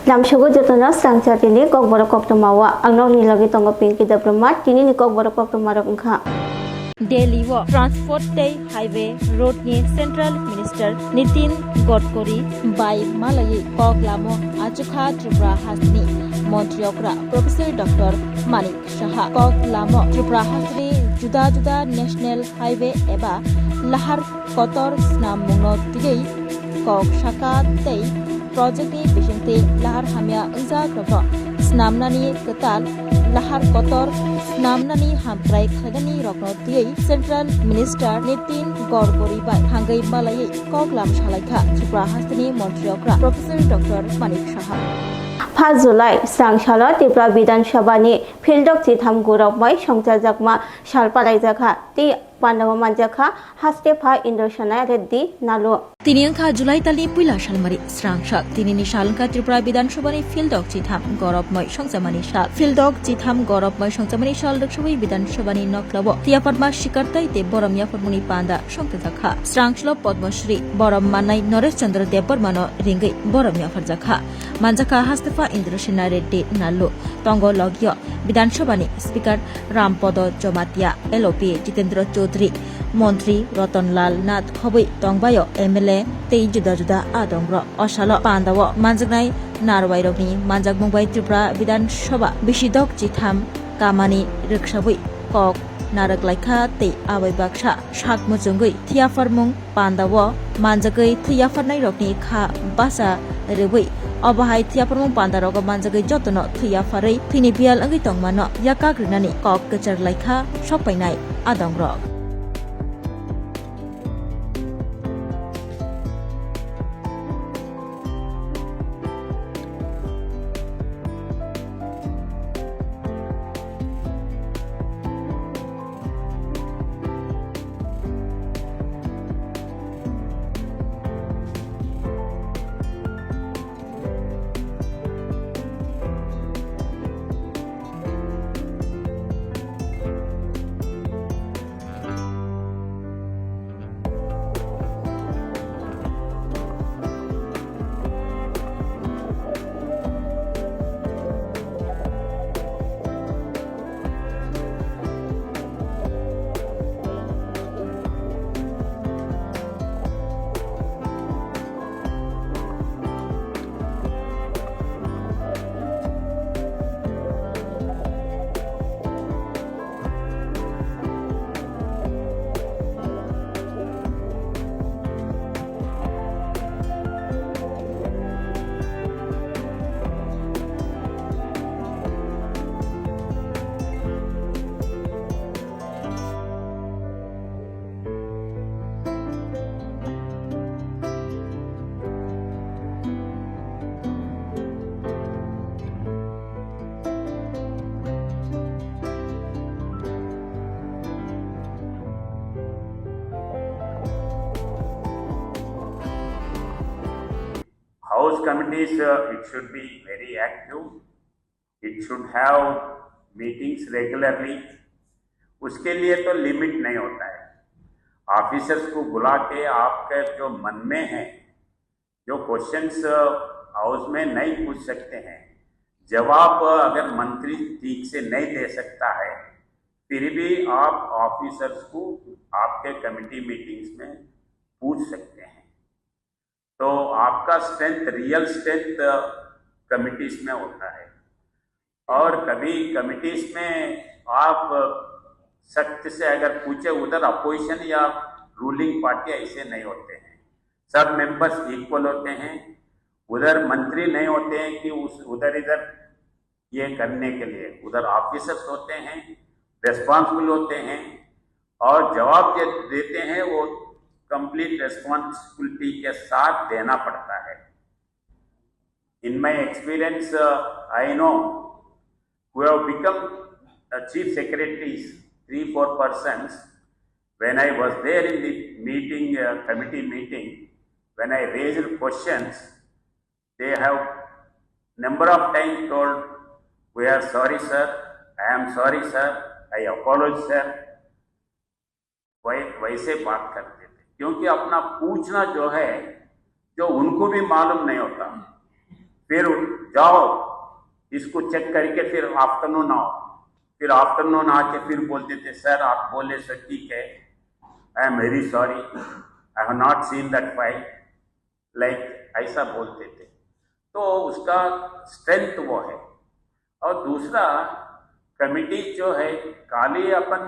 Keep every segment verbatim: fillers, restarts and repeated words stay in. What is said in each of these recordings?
Lamsogo jotono swrangsa tini Kokborok koktwma o. Ang nokni logi tongo Pinky Debbarma. Tinini Kokborok koktwma rok wngkha. Delhi o transport tei highway road ni Central Minister Nitin Gadkari bai malaiwi kok lamo achukha Tripura hasteni Montri okra Professor Doctor Manik Saha. Kok lamo Tripura hasteni juda juda national highway eba lahar kotor snam mungno twiwi kok saka tei project ni bisingtwi lahar hamya wngjak rokno snamnani kwtal lahar kotor snamnani hamkrai khlainani rokno twiwi Central Minister Nitin Gadkari bai thangwi malaiwi kok lam salaikha Tripura hasteni Montri okra Professor Doctor Manik Saha. Phas July, swrang salo Tripura Bidhan Sabha ni Fieldok chitham gorokmai songchajakma sal palaijakha tei pandao manjakha haste pha Indrasena Reddy Nalu. Tini wngkha July talni puila salmari, swrang sal. Tinini sal wngkha Tripura Bidhan Sabha ni Fieldok chitham gorokmai songchamani sal. Fieldok chitham gorokmai songchamani sal rwksabwi Bidhan Sabha ni noklao thwi yapharma sikar tai tei borom yapharmungni panda songchajakha. Swrang salo Padma Shri borom mannai Noresh Chandra Debbarma no ringwi borom yapharjakha. Manjakha haste pha Indrasena Reddy Nalu. Tongo logio Bidhan Sabha ni Speaker Rampodo Jomatia, L O P Jitendra Chaudhary, Montri Ratan Lal Nath khobwi tongbaio M L A tei juda juda adongrok. O salo pandao manjaknai narwai rokni manjakmung bai Tripura Bidhan Sabha bisidok chitham kamani rwksabwi kok narwk laikha tei abai baksa sak muchungwi thwi yapharmung pandao manjagwi thwi yapharnairokni kha bacha rwui, obo hai thwi yapharmung pandarogo manjagwi jotono thwi yapharwi thwini biyal wngwi tongmano yakak rinani kok kwchar laikha sokpainai adongrok. House committees, uh, it should be very active. It should have meetings regularly. उसके लिए तो लिमिट नहीं होता है। ऑफिसर्स को बुला के आपके जो मन में है, जो क्वेश्चंस हाउस में नहीं पूछ सकते हैं, जवाब अगर मंत्री ठीक से नहीं दे सकता है, फिर भी आप ऑफिसर्स को आपके कमेटी मीटिंग्स में पूछ सकते हैं। तो आपका स्ट्रेंथ, रियल स्ट्रेंथ कमिटीज में होता है। और कभी कमिटीज में आप सख्त से अगर पूछे, उधर अपोजिशन या रूलिंग पार्टी ऐसे नहीं होते हैं, सब मेंबर्स इक्वल होते हैं। उधर मंत्री नहीं होते हैं कि उस उधर इधर ये करने के लिए, उधर ऑफिसर्स होते हैं, रिस्पॉन्सिबल होते हैं और जवाब जो देते हैं वो कंप्लीट रिस्पॉन्सिबिलिटी के साथ देना पड़ता है। In my experience, uh, I know who have become uh, chief secretaries, three, four persons. When I was there in the meeting, uh, committee meeting, when I raised questions, they have number of times told, "We are sorry, sir. I am sorry, sir. I apologize, sir." वै-, वैसे बात करते थे, क्योंकि अपना पूछना जो है, जो उनको भी मालूम नहीं होता, फिर जाओ, इसको चेक करके फिर आफ्टरनून आओ। फिर आफ्टरनून आके फिर बोलते थे, सर आप बोले सर ठीक है, I am very sorry, I have not seen that file, like ऐसा बोलते थे। तो उसका स्ट्रेंथ वो है। और दूसरा, कमिटी जो है, खाली अपन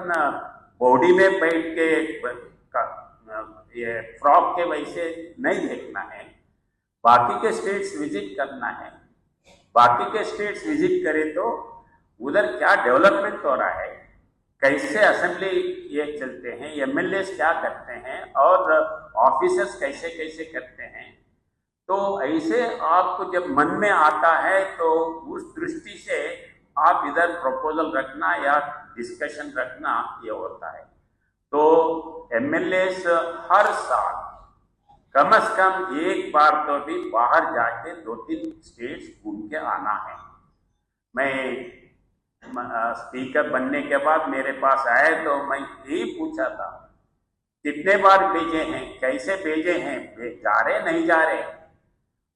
बॉडी में बैठ के ब- का- ये फ्रॉक के वैसे नहीं देखना है। बाकी के स्टेट्स विजिट करना है। बाकी के स्टेट्स विजिट करें तो उधर क्या डेवलपमेंट हो रहा है, कैसे असेंबली ये चलते हैं, एमएलए क्या करते हैं और ऑफिसर्स कैसे कैसे करते हैं। तो ऐसे आपको जब मन में आता है तो उस दृष्टि से आप इधर प्रपोजल रखना या डिस्कशन रखना, ये होता है। तो एमएलए हर साल कम से कम एक बार तो भी बाहर जाके दो तीन स्टेट्स घूम के आना है। मैं म- अ, स्पीकर बनने के बाद मेरे पास आए तो मैं यही पूछा था, कितने बार भेजे हैं, कैसे भेजे हैं, भे- जा रहे नहीं जा रहे।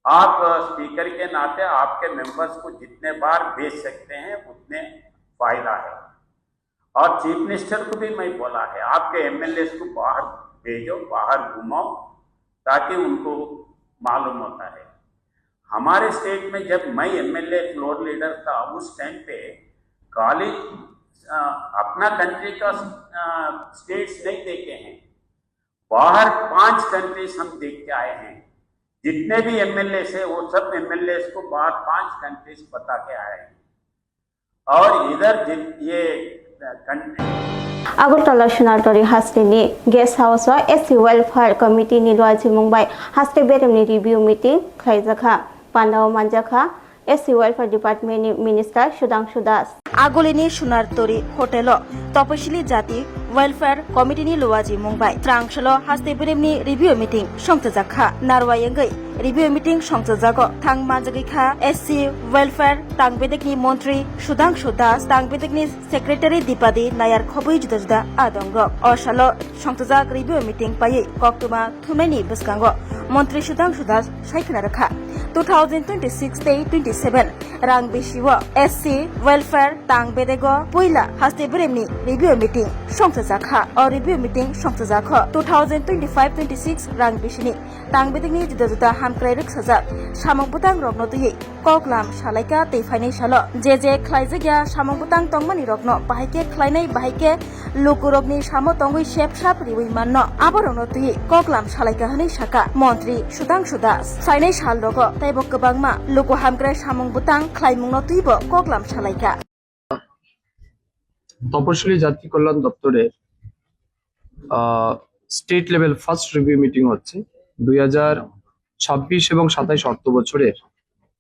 आप स्पीकर के नाते आपके मेंबर्स को जितने बार भेज सकते हैं उतने फायदा है। और चीफ मिनिस्टर को भी मैं बोला है, आपके एमएलए को बाहर भेजो, बाहर घुमाओ, ताकि उनको मालूम होता है। हमारे स्टेट में जब मैं एमएलए फ्लोर लीडर था, उस टाइम पे खाली अ, अपना कंट्री का स्टेट्स नहीं देखे हैं, बाहर पांच कंट्रीज हम देख के आए हैं। जितने भी एमएलए है, वो सब एमएलए को बाहर पांच कंट्रीज बता के आए हैं। और इधर जिन ये country Agartala Sonartori hasteni guest house o S C Welfare Committee ni luajimung bai haste beremni review meeting khlaijakha. Pandao manjakha S C Welfare Department ni Minister Sudhangshu Das. Agulini Sonartori Hotel o Toposili Jati Welfare Committee ni luajimung bai Trangshalo haste beremni review meeting songchajakha. Narwai wngwi review meeting songchajago thang manjagwi kha S C Welfare tangbedekni montri Sudhangshu Das, tangbedekni secretary Dipadi Nayar khobwi juda juda adongrok. O salo songchajak review meeting paiwi koktwma thumnaini bwskango montri Sudhangshu Das sai khwna rwkha. Two thousand twenty-six tei twenty-seven rang bisio S C welfare tang bedego puila haste beremni review meeting songchajakha. O review meeting songchajakho two thousand twenty-five twenty-six rang bisini tang bedegni juda juda hamkrai rwksajak samung bwtang rokno twiwi koklam salaikha tei phainai salo je je khlaijakya samung bwtang tongmani rokno bahai khe khlainai, bahai khe lukurokni samo tongwi sep sap riwi manno, aborokno twiwi koklam salaikha hwnwi sakha montri Sudhangshu Das. Phainai sal rogo teibo kwbangma luku hamkrai samung bwtang khlaimungno twibo koklam salaikha. তপশিলি জাতি কল্যাণ দপ্তরের state level first review meeting হচ্ছে দুই হাজার ছাব্বিশ এবং সাতাইশ অর্থ বছরের।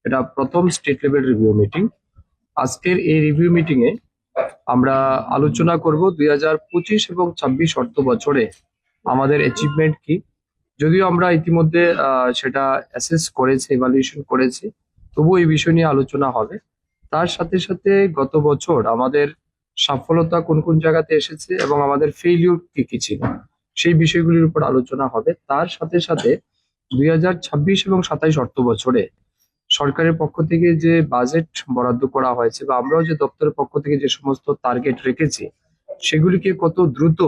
এটা প্রথম স্টেট লেভেল রিভিউ মিটিং। আজকের এই রিভিউ মিটিং এ আমরা আলোচনা করব দুই হাজার পঁচিশ এবং ছাব্বিশ অর্থ বছরে আমাদের অ্যাচিভমেন্ট কি। যদিও আমরা ইতিমধ্যে আহ, সেটা অ্যাসেস করেছি, ইভালুয়েশন করেছি, তবুও এই বিষয় নিয়ে আলোচনা হবে। তার সাথে সাথে গত বছর আমাদের সফলতা কোন কোন জায়গাতে এসেছে এবং আমাদের ফেইলিওর কি কি ছিল, সেই বিষয়গুলির উপর আলোচনা হবে। তার সাথে সাথে দুই হাজার ছাব্বিশ এবং সাতাইশ অর্থ বছরে সরকারের পক্ষ থেকে যে বাজেট বরাদ্দ করা হয়েছে বা আমরাও যে দপ্তরের পক্ষ থেকে যে সমস্ত টার্গেট রেখেছি, সেগুলিকে কত দ্রুত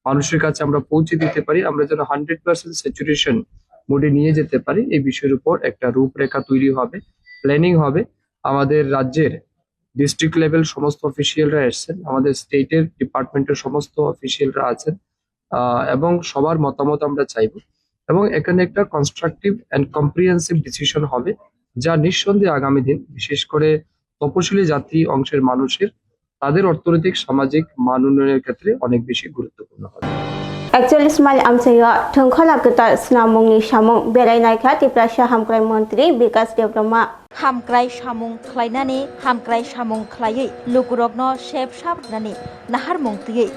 মানুষের কাছে আমরা পৌঁছে দিতে পারি, আমরা যেন হান্ড্রেড পার্সেন্ট স্যাচুরেশন মোডে নিয়ে যেতে পারি, এই বিষয়ের উপর একটা রূপরেখা তৈরি হবে, প্ল্যানিং হবে। আমাদের রাজ্যের ডিস্ট্রিক্ট লেভেল সমস্ত অফিসিয়ালরা এসছেন, আমাদের স্টেটের ডিপার্টমেন্টের সমস্ত অফিসিয়ালরা আছেন, আহ, এবং সবার মতামত আমরা চাইবো। এবং এখানে একটা কনস্ট্রাকটিভ অ্যান্ড কম্প্রিহেন্সিভ ডিসিশন হবে, যা নিঃসন্দেহে আগামী দিন বিশেষ করে তপশিলি জাতি অংশের মানুষের তাদের অর্থনৈতিক সামাজিক মান উন্নয়নের ক্ষেত্রে অনেক বেশি গুরুত্বপূর্ণ হবে। Actually, Smile Amchaio Thongkhola Kwtal Snamungni Samung berai naikha Tiprasa Hamkrai Montri Bikas Debbarma. Hamkrai samung khlainani, hamkrai samung khlaiwi lukurokno sep sap rwnani naharmung twiwi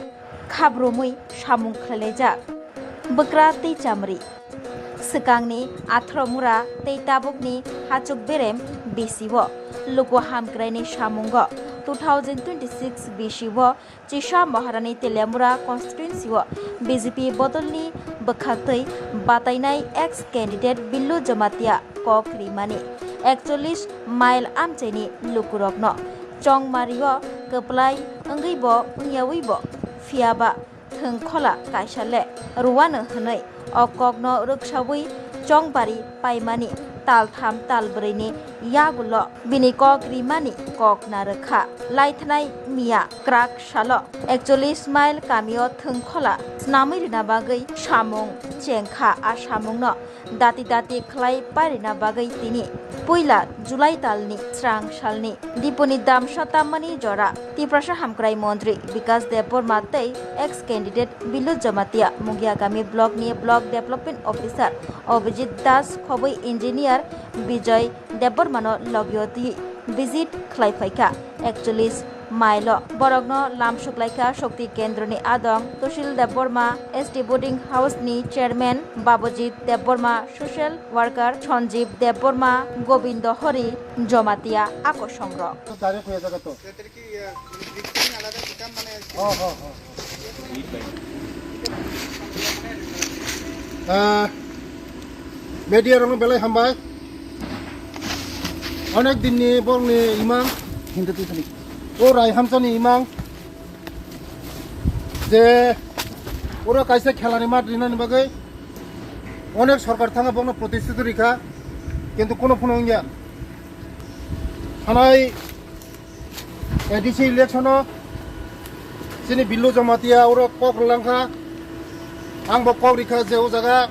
khabrumwi samung khlailaijak. Bwkra tei chamri. Swkangni atharo mura tei tabukni hachuk berem bisio luku hamkraini samungo two thousand twenty-six bisio Chisa Maharani Teliamura constituency o B J P bodolni bwkhaktwi batainai ex candidate Billu Jamatia kok rimani. ekchollish mile amchaini lukurokno chongmario kwplai wngwibo wngyawibo, phiyaba thwngkhola kaisa le rwano hwnwi o kokno rwksawi chongbari paimani taltham talbrwini yagulo bini kok rimani kok narwkha. Laithanai miya kwrak salo ekchollish mile kamio thwngkhola snamwi rwna bagwi samung chengkha. A samungno dati dati khlai pairina bagwi tini puila July talni srang salni Dipuni damsa tammani jora Tiprasa Hamkrai Montri Bikas Debbarma tei ex candidate Billu Jamatia Mungiagami block ni block development officer Abhijit Das khobwi engineer Bijoy Debbarmano logio twi visit khlai phaikha. Ekchollish mile o borokno lam suklaikha Shakti Kendroni adong Tushil Debbarma, S T Boarding House ni chairman Babajit Debbarma, social worker Sanjeev Debbarma, Gobindo Hari Jamatia akosongrok. Ah, media rokno belai hambai. Onek dinni borokni imang, o Rai Hamsani imang, je oro kaisa khelani mat rinani bagwi onek sorkar thangwi bokno protistito rikha, kintu kuno phano wngya. Thanai A D C election o chini Billu Jamatia oro kok rwlangkha. Ang bo kok rikha je o jaga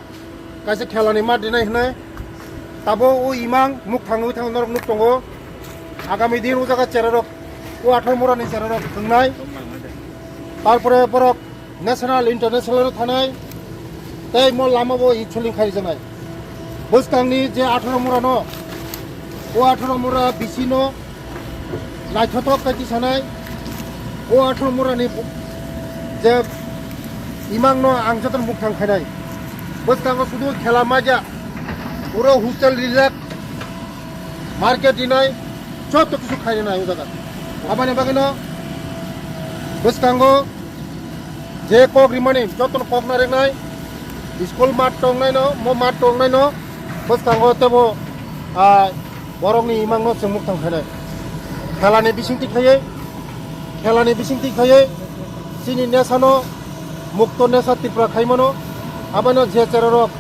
kaisa khelani mat rinai hwnwi. Tabo o imang muk thangwi thang norok nuk tongo. Agami din o jaga cherarok, o atharo murani cherarok thwngnai. Tarpore borok national, international o thanai, tei mo lama bo insuling khai rwjaknai. Bwskangni je atharo mura no, o atharo mura bisi no naithothok khe tisanai, o atharo mura ni bu-, je imang no ang jotono mukthang khainai. Bwskango sudu khela maja, puro hostel rijak, market rinai, joto kisu khainai o jaga. Aboni bagwi no bwskango je kok rimani jotono kok nariknai, school mat tongnai no, mo mat tongnai no, bwskango tebo, ah, borokni imangno chwng mukthang khainai. Khelani bisingtwi khaiwi, khelani bisingtwi khaiwi, chini nesano mukto nesa Tripura khaimano, abono je cherarok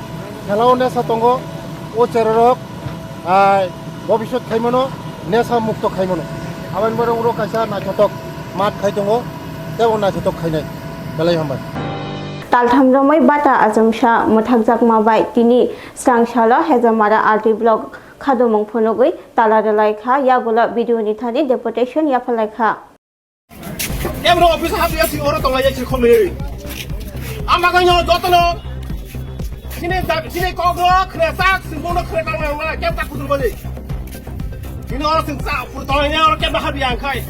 khelao nesa tongo, o cherarok, ah, bobiswt khaimano, nesa mukto khaimano. Aboni borok oro kaisa naithothok mat khai tongo, tebo naithothok khainai. Belai hambai. Taltham romwi bata achomsa mwthakjakma bai tini srang salo Hejamara R T block khadumung phunugwi tala rwlai kha, yagulo B D O ni thani deputation yapharlai kha. Kebro office hapya si oro tonglai ya si khomri. Ama ganyo jotono sini da-, sini kokro khre sak sini bono khre tang nang na kep tak kutul bani. Sini oro sini sa pur tonglai ya oro kep hapya angkai.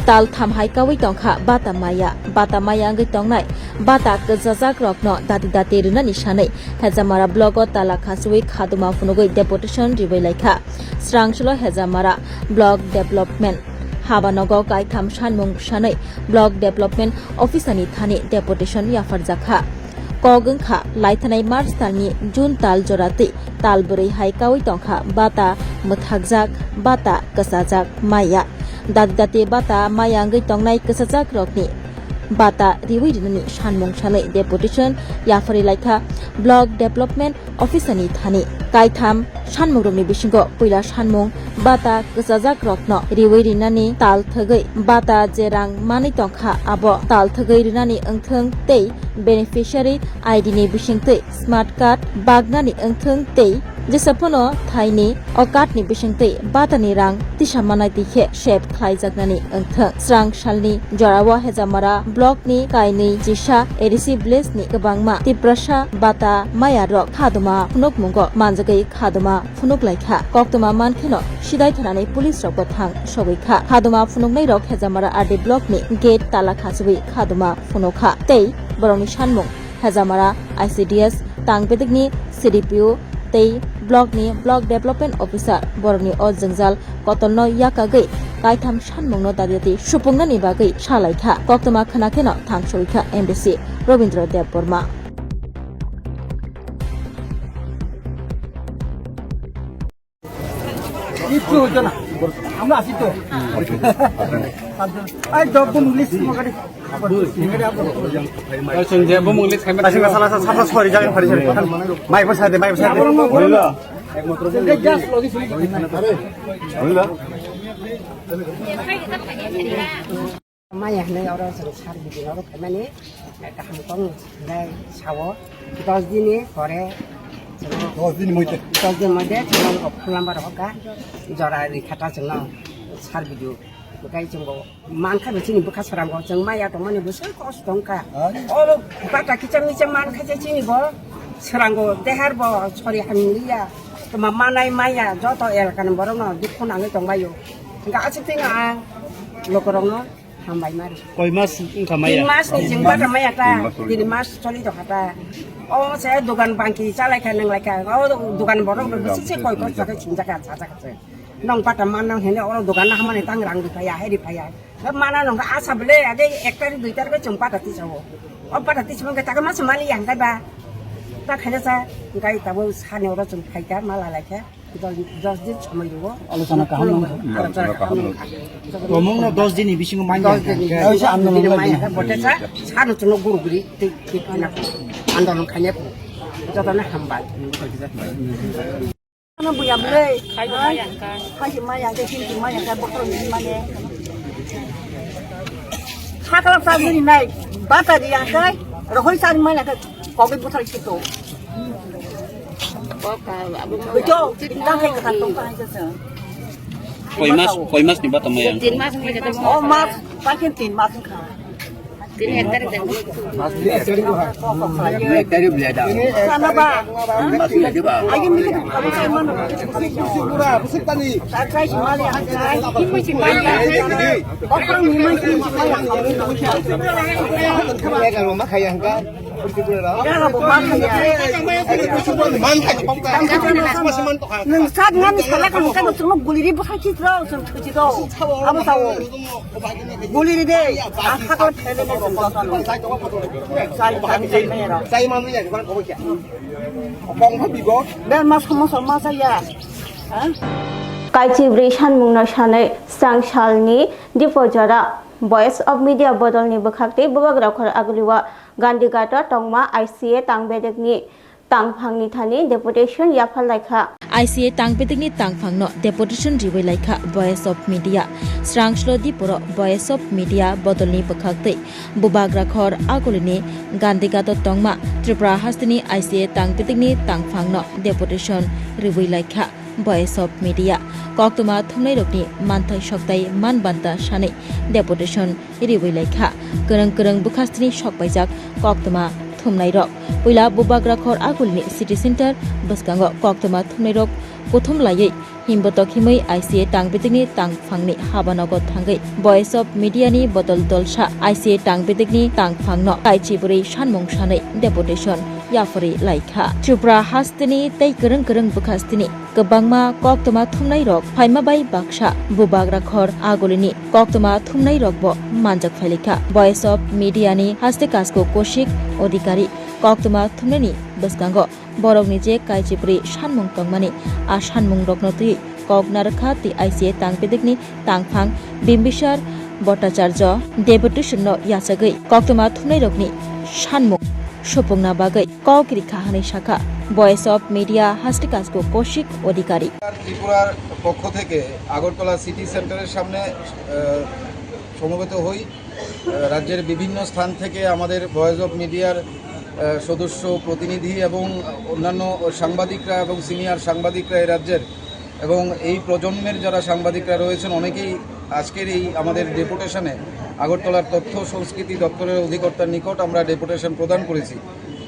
Tal tham hai kaui tongkha bata maya, bata maya wngwi tongnai bata kwchajak rokno dati dati rwnani sanwi Hejamara blogo tala khasui khaduma phunugwi deputation ribai laikha. Srangsulo Hejamara block development habanogo kaitham sanmung sanwi block development officer ni thani deputation yapharjakha. Kok wngkha laithanai March talni June tal jora twi tal bwrwi hai kaui tongkha bata mwthakjak, bata kwchajak maya. Dati dati bata maya wngwi tongnai kwchajak rokni bata riwi rinani sanmung sanwi deputation yapharwi laikha Block Development Officer ni thani. Kaitham sanmungrokni bisingo puila sanmung bata kwchajakrokno riwi rinani tal thwgwi bata je rang manwi tongkha abo tal thwgwi rinani wngthwng tei beneficiary I D ni bisingtwi smart card bagnani wngthwng tei jesa phano thaini o card ni bisingtwi batani rang tisa manai twi khe save khlaijaknani wngthwng. Srang salni jorao Hejamara block ni kainwi chisa A D C village ni kwbangma Tiprasa bata maya rok khaduma phunukmungo manjagwi khaduma phunuk laikha. Koktwma mankheno Sidai thanani police rokbo thang sogwi kha. Khaduma phunuknai rok Hejamara R D block ni gate tala khachigwi khaduma phunukha tei borokni sanmung Hejamara I C D S Tangbedekni C D P O tei block ni Block Development Officer borokni o jwngjal kotolno yakagwi kaitham sanmungno dadi dadi supungnani bagwi salaikha. Koktwma khwnakheno thang sogwikha M D C Robindra Debbarma. কিচ্ছু হইতো না, আমরা আছি তো। এই জব মুংলিশ মাগাড়ি। Sing je bo mungli khaima. Sing sala sa sa sa sori jaga phari sori. Mai pa sa de, mai pa sa de. Sing je gas logi sing. Maya hinwi oro chwng sar bidi oro phaimani kaham tong hinwi sao. Dos din ni pore chwng dos din moite. Dos din moite chwng phone number hoka jora rikha ta chwng sar bidi. Bukai chwng bo mankha bo chini bwkha srango chwng maya tongmani bo sai kosto wngkha. Oro bata kicham kicham mankha je chini bo srango dehar bo sori hamliya. Toma manai maya joto elakani borokno dukhu nangwi tongbaio. Hingkha aswk twi ang lokorokno Hambai mari. Koi mas wngkha maya? Tin mas ni jeng bata maya ta. Tin mas. Tin mas choli tongkha ta. O se dogan bangki chalai kha nang lai kha. O dogan borok no bisi se koi koi sakai singjak kha, sajak kha se. Nong bata man nang hene oro dogan na hamani tang rang ri phaya, heri phaya. Ba mana nong asa bele age ek tarik dui tarik chong bata ti sao. O bata ti sao ke ta mas mani yang kai ba. Ta khaina sa kai ta bo sani oro chong khai ka mala lai kha. Dos, dos din somoi rwo. Alochona kaham nang. Alochona kaham nang. Tomung no dos din ni bisingo mai dos din ni bisingo mai ha, bote sa, sano chungo guru guri, ti, ti, na, andolon khaine po. Joto na hambai. Ano buya bule, khai mai yang kai. Khai mai yang kai, sini mai yang kai, bokol ni mane. Hakala sa ni nai, bata di yang kai, rohoi sa ni mai yang kai, kogi buthal kito. Koi mas, koi mas ni bata maya? Tin mas ni bata. O mas, pakin tin mas kha. Tin ek tarik dan. Ek tarik beli ada. Sana ba. Mas beli ada ba. Ayo mikir apa saya mana? Busik tani. Saya semali aja. Ini semali aja. Orang rumah ini semali. Kalau makan yang kan. Nwng sak nani salai kha, nwng kha, nwng guliri bwkha khitrok, nwng thuchirok. Abo sao. Guliri de, ang sakla phailai de, nwng jotono. Chai, chai, chai, chai, chai, rok. Chai manwi ya, bang kobo kya. Bang pha bibo. Ber ma somo somo sa ya. Ha? Kaichibri sanmungno sanai, sangsalni Dipojora Voice of Media bodolni bwkhaktwi Bubagrakhor Aguliwa Gandhighato tongma I C A tangbedekni tangphangni thani deputation yaphar laikha. I C A tangbedekni tangphangno deputation riwi laikha Voice of Media. Srangslodi poro Voice of Media bodolni bwkhaktwi Bubagrakhor Agulini Gandhighato tongma Tripura hasteni I C A tangbedekni tangphangno deputation riwi laikha. Voice of Media koktwma thumnairokni manthai soktai manbanta sanwi deputation riwi laikha. Kwrwng kwrwng bwkhastini sokpaijak koktwma thumnairok. Puila Bubagrakhor Agulini City Center bwskango koktwma thumnairok kuthum laiwi himbotok himwi I C A tangbedekni tangphangni habanogo thangwi Voice of Media ni bodol dolsa I C A tangbedekni tangphangno kaichibwrwi sanmung sanwi deputation yapharwi laikha. Tripura hasteni tei kwrwng kwrwng bwkhasteni kwbangma koktwma thumnairok phaima bai baksa Bubagrakhor Agulini koktwma thumnairokbo manjak phailaikha. Voice of Media ni haste Kasko Koshik Odhikari koktwma thumnaini bwskango borokni je kaichibwrwi sanmung tongmani, a sanmungrokno twiwi kok narwkha tei I C A tangbedekni tangphang Bimbisar Bhattacharya deputation no yachagwi koktwma thumnairokni sanmung supungna bagwi kok rikha hwnwi sakha Voice of Media haste kasku Kaushik Adhikari. ত্রিপুরার পক্ষ থেকে আগরতলা সিটি সেন্টারের সামনে, আহ, সমবেত হই। আহ, রাজ্যের বিভিন্ন স্থান থেকে আমাদের ভয়েস অফ মিডিয়ার, আহ, সদস্য, প্রতিনিধি এবং অন্যান্য সাংবাদিকরা এবং সিনিয়র সাংবাদিকরা এই রাজ্যের এবং এই প্রজন্মের যারা সাংবাদিকরা রয়েছেন, অনেকেই আজকের এই আমাদের ডেপুটেশনে আগরতলার তথ্য সংস্কৃতি দপ্তরের অধিকর্তার নিকট আমরা ডেপুটেশন প্রদান করেছি।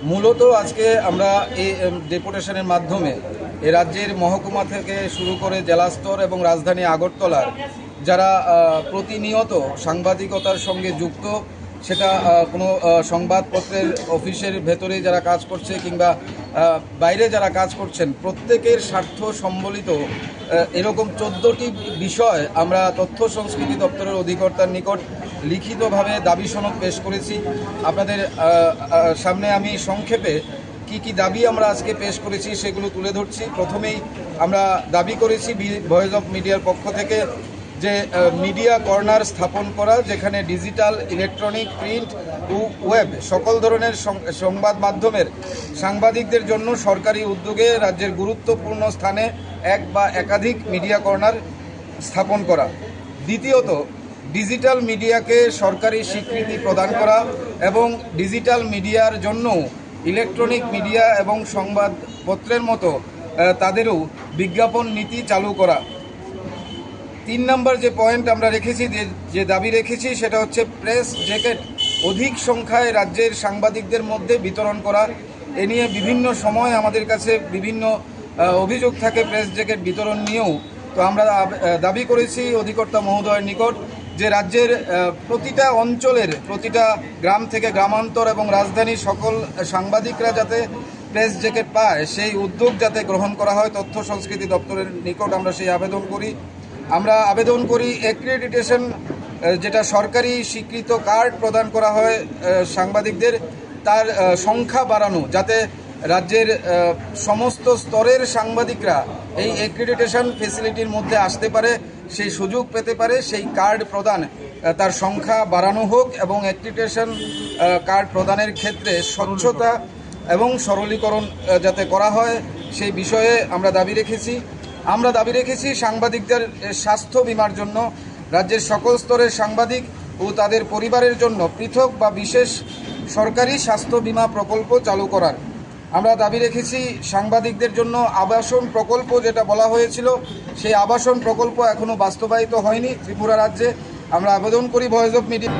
মূলত আজকে আমরা এই, এম, ডেপুটেশনের মাধ্যমে এ রাজ্যের মহকুমা থেকে শুরু করে জেলা স্তর এবং রাজধানী আগরতলার যারা, আহ, প্রতিনিয়ত সাংবাদিকতার সঙ্গে যুক্ত, সেটা, আহ, কোনো, আহ, সংবাদপত্রের অফিসের ভেতরে যারা কাজ করছে কিংবা, আহ, বাইরে যারা কাজ করছেন, প্রত্যেকের স্বার্থ সম্বলিত, আহ, এরকম চোদ্দটি বিষয় আমরা তথ্য সংস্কৃতি দপ্তরের অধিকর্তার নিকট লিখিতভাবে দাবি সনদ পেশ করেছি। আপনাদের, আহ, আহ, সামনে আমি সংক্ষেপে কি কি দাবি আমরা আজকে পেশ করেছি, সেগুলো তুলে ধরছি। প্রথমেই আমরা দাবি করেছি বি-, ভয়েস অফ মিডিয়ার পক্ষ থেকে যে, আহ, মিডিয়া কর্নার স্থাপন করা, যেখানে ডিজিটাল, ইলেকট্রনিক, প্রিন্ট ও ওয়েব সকল ধরনের সং-, সংবাদ মাধ্যমের সাংবাদিকদের জন্য সরকারি উদ্যোগে রাজ্যের গুরুত্বপূর্ণ স্থানে এক বা একাধিক মিডিয়া কর্নার স্থাপন করা। দ্বিতীয়ত, ডিজিটাল মিডিয়াকে সরকারি স্বীকৃতি প্রদান করা এবং ডিজিটাল মিডিয়ার জন্য ইলেকট্রনিক মিডিয়া এবং সংবাদপত্রের মতো, আহ, তাদেরও বিজ্ঞাপন নীতি চালু করা। তিন নম্বর যে পয়েন্ট আমরা রেখেছি, যে, যে দাবি রেখেছি, সেটা হচ্ছে প্রেস জ্যাকেট অধিক সংখ্যায় রাজ্যের সাংবাদিকদের মধ্যে বিতরণ করা। এ নিয়ে বিভিন্ন সময় আমাদের কাছে বিভিন্ন, আহ, অভিযোগ থাকে প্রেস জ্যাকেট বিতরণ নিয়েও। তো আমরা আব-, আহ, দাবি করেছি অধিকর্তা মহোদয়ের নিকট যে রাজ্যের, আহ, প্রতিটা অঞ্চলের, প্রতিটা গ্রাম থেকে গ্রামান্তর এবং রাজধানী সকল সাংবাদিকরা যাতে প্রেস জ্যাকেট পায়, সেই উদ্যোগ যাতে গ্রহণ করা হয় তথ্য সংস্কৃতি দপ্তরের নিকট আমরা সেই আবেদন করি। আমরা আবেদন করি অ্যাক্রিডিটেশন, আহ, যেটা সরকারি স্বীকৃত কার্ড প্রদান করা হয়, আহ, সাংবাদিকদের, তার, আহ, সংখ্যা বাড়ানো, যাতে রাজ্যের, আহ, সমস্ত স্তরের সাংবাদিকরা এই অ্যাক্রিডিটেশন ফেসিলিটির মধ্যে আসতে পারে, সেই সুযোগ পেতে পারে, সেই কার্ড প্রদান, আহ, তার সংখ্যা বাড়ানো হোক এবং অ্যাক্রিডিটেশন, আহ, কার্ড প্রদানের ক্ষেত্রে স্বচ্ছতা এবং সরলীকরণ, আহ, যাতে করা হয়, সেই বিষয়ে আমরা দাবি রেখেছি। আমরা দাবি রেখেছি সাংবাদিকদের, আহ, স্বাস্থ্য বীমার জন্য রাজ্যের সকল স্তরের সাংবাদিক ও তাদের পরিবারের জন্য পৃথক বা বিশেষ সরকারি স্বাস্থ্য বীমা প্রকল্প চালু করার। আমরা দাবি রেখেছি সাংবাদিকদের জন্য আবাসন প্রকল্প যেটা বলা হয়েছিল, সেই আবাসন প্রকল্প এখনো বাস্তবায়িত হয়নি ত্রিপুরা রাজ্যে। আমরা আবেদন করি ভয়েস অফ মিডিয়া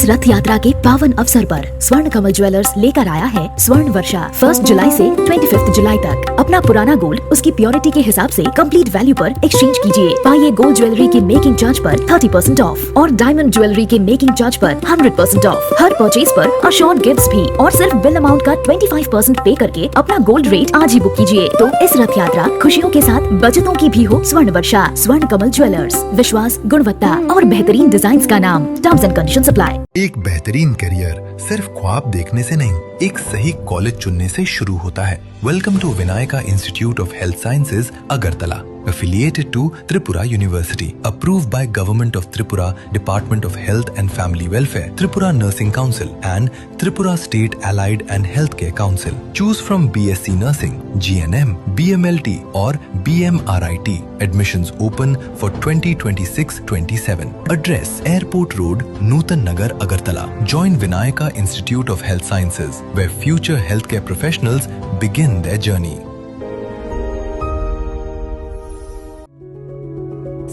रथ यात्रा के पावन अवसर पर स्वर्ण कमल ज्वेलर्स लेकर आया है स्वर्ण वर्षा। फर्स्ट जुलाई से ट्वेंटी फिफ्थ जुलाई तक अपना पुराना गोल्ड उसकी प्योरिटी के हिसाब से कंप्लीट वैल्यू पर एक्सचेंज कीजिए। पाइए गोल्ड ज्वेलरी के मेकिंग चार्ज पर थर्टी परसेंट ऑफ और डायमंड ज्वेलरी के मेकिंग चार्ज पर हंड्रेड परसेंट ऑफ। हर परचेज पर अश्योर्ड गिफ्ट्स भी और सिर्फ बिल अमाउंट का ट्वेंटी फाइव परसेंट पे करके अपना गोल्ड रेट आज ही बुक कीजिए। तो इस रथ यात्रा खुशियों के साथ बचतों की भी हो स्वर्ण वर्षा। स्वर्ण कमल ज्वेलर्स, विश्वास, गुणवत्ता और बेहतरीन डिजाइन का नाम। Terms and condition apply. एक बेहतरीन करियर सिर्फ ख्वाब देखने से नहीं, एक सही कॉलेज चुनने से शुरू होता है। Welcome to Vinayaka Institute of Health Sciences, Agartala, affiliated to Tripura University, approved by Government of Tripura, Department of Health and Family Welfare, Tripura Nursing Council, and Tripura State Allied and Healthcare Council. Choose from B S C Nursing, G N M, B M L T, or B M R I T. Admissions open for twenty twenty-six twenty-seven. Address: Airport Road, Nutan Nagar, Agartala. Join Vinayaka Institute of Health Sciences, where future healthcare professionals begin their journey.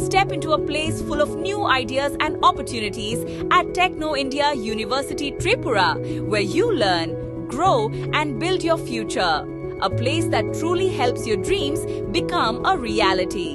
Step into a place full of new ideas and opportunities at Techno India University Tripura, where you learn, grow, and build your future. A place that truly helps your dreams become a reality.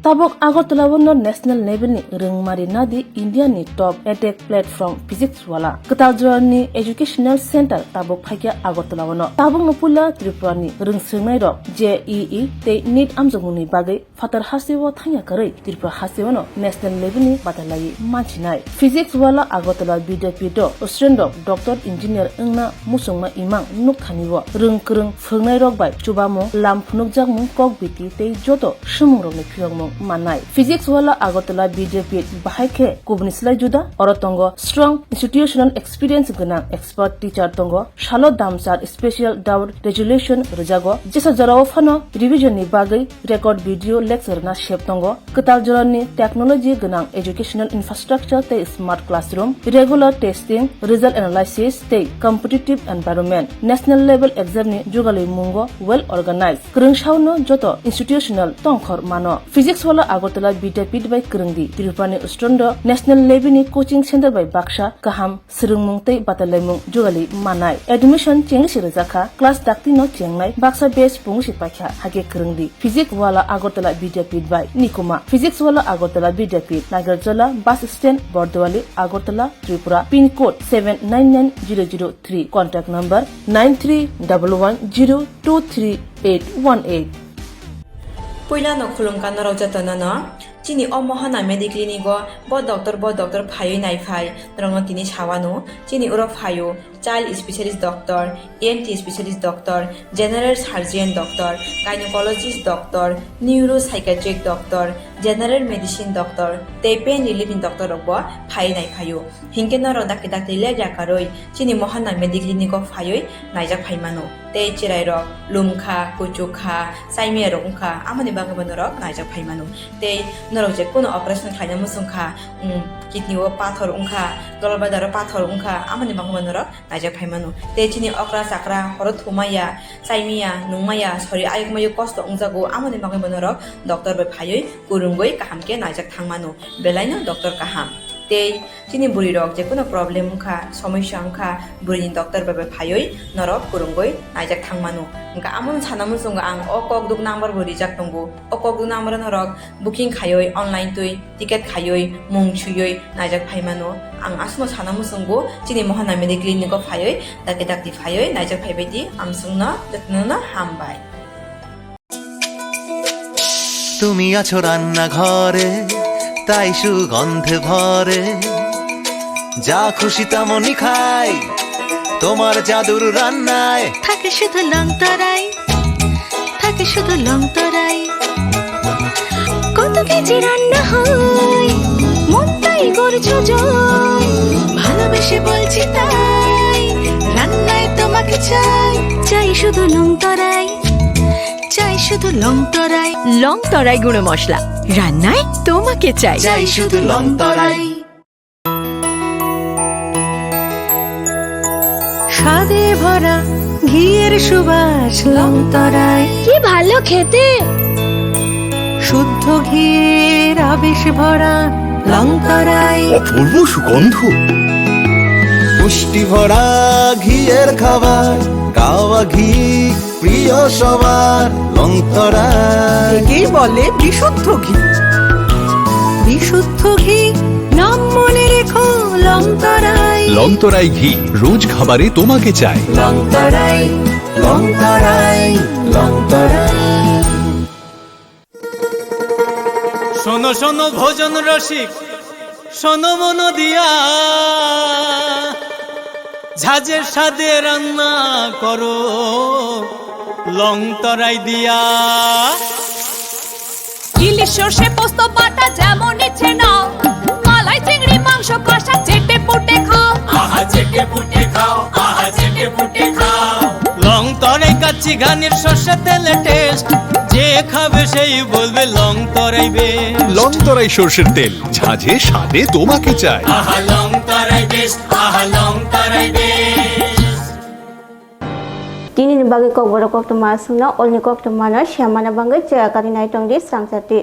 Tabuk Agartala o no national level ni rwngmari nadi India ni top edtech platform Physics Wala. Kwtal jora ni educational center tabuk phaikha Agartala o no. Tabuk no puila Tripura ni rwngswngnai rok J E E tei NEET amjokmung ni bagwi phatar hasteo thangya kwrwi Tripura hasteo no national level ni batalai manchinai. Physics Wala Agartala Vidyapith o student rok doctor engineer wngna muchungma imang nukthani o rwng kwrwng phwrwngnairok bai chubamung, lam phunukjakmung, kok biti tei joto swmwng rokni phiyokmung mannai. Physics Wala Agartala Vidyapith bahai khe kubuni slai juda, oro tongo strong institutional experience gwnang expert teacher tongo, salo damsar special doubt resolution rwjago, jesa jorao phano revision ni bagwi record video lecture na sep tongo. Kwtal jorani technology gwnang educational infrastructure tei smart classroom, regular testing, result analysis tei competitive environment, national level exam ni jugalwi mungo well organized. Kwrwng saono joto institutional tongkhor mano. Physics Wala Agartala Vidyapith bai kwrwngdi. Tripura ni student rok national level ni coaching center bai baksa kaham swrwngmung tei batalaimung jugali manai. Admission chengsi rijak kha, class dakti no chengnai, baksa batch pungsi paikha, hake kwrwngdi. Physics Wala Agartala Vidyapith bai nikuma. Physics Wala Agartala Vidyapith, Nagarjala bus stand, Bordowali, Agartala, Tripura, pin code seven nine nine zero zero three, contact number nine three double one zero two three eight one eight. Puila no khulumkha norok jotono no. Chini o Mohana Mediclinic o bo doctor, bo doctor phaiwi naiphai, norokno tini sawano. Chini oro phaio child specialist doctor, E N T specialist doctor, general surgeon doctor, gynecologist doctor, neuropsychiatric doctor, general medicine doctor tei pain relief ni doctor rok bo phaiwi naiphaio. Hinkhe norok dakti dakti lab yakarwi chini Mohana Mediclinic o phaiwi naijak phaimano. Tei chwrairok lumkha, kuchukha, chaimiyarok wngkha, amoni bagwi bo norok naijak phaimano. Tei norok je kuno operation khlaina muchungkha, um, kidney o pathor wngkha, dolbadaro pathor wngkha, amoni bagwi bo norok naijak phaimano. Tei chini okra chakra horo thumaya, chaimiya, nungmaya, sori ayukmayo kosto wngjago, amoni bagwi bo norok doctor bai phaiwi kwrwngwi kaham khe naijak thangmano. Belaino doctor kaham. Tei chini bwrwi rok je kuno problem wngkha, somosya wngkha, bwrwini doctor bai bai phaiwi norok kwrwngwi naijak thangmano. Hwnkha amoni sana muchungo ang o kokduk number bo rijak tongo. O kokduk number o norok booking khaiwi online twi ticket khaiwi mung suiwi naijak phaimano. Ang aswkno sana muchungo chini Mohana Mediclinic o phaiwi dakti dakti phaiwi naijak phaibaidi amswkno jotono hambai. তুমি আছো রান্নাঘরে, তাই সুগন্ধে ভরে। যা খুশি তেমনই খাই, তোমার জাদুর রান্নায়। থাকে শুধু লং তরাই, থাকে শুধু লং তরাই। কত কেজি রান্না হয়, মনটাই করছো জয়। ভালোবেসে বলছি তাই, রান্নায় তোমাকে চাই। চাই শুধু লং তরাই। চাই শুধু লং তরাই। লং তরাই গুঁড়ো মশলা, রান্নায় তোমাকে চাই। চাই শুধু লং তরাই। স্বাদে ভরা ঘিয়ের সুবাস লং তরাই। কি ভালো খেতে। শুদ্ধ ঘির আবেশ ভরা লংতরাই। অপূর্ব সুগন্ধ। পুষ্টি ভরা ঘিয়ের খাবার, গাওয়া ঘি প্রিয় সবার, লংতরাই। একেই বলে বিশুদ্ধ ঘি। বিশুদ্ধ ঘি, নাম মনে রেখো, লংতরাই। লংতরাই ঘি, রোজ খাবারে তোমাকে চাই। লংতরাই, লংতরাই, লংতরাই। শোনো শোনো ভোজন রসিক, শোনো মন দিয়া, ঝাঁঝের স্বাদে রান্না করো লং তরাই দিয়া। ইলিশ সর্ষে পোস্ত বাটা যেমন ইচ্ছে নাও, মালাই চিংড়ি মাংস কষা চেটে পুটে খাও। আহা চেটে পুটে খাও, আহা চেটে পুটে খাও। লং তরাই কাচ্চি ঘানির সর্ষে তেলে টেস্ট, যে খাবে সেই বলবে লং তরাই বেস্ট। লং তরাই সর্ষের তেল, ঝাঁঝে স্বাদে তোমাকে চাই। আহা লং তরাই বেস্ট, আহা লং তরাই best. Tini ni bagwi kokborok koktwma aswkno, olni koktwmano siyamana bagwi chaya karinai tongdi swrangchati.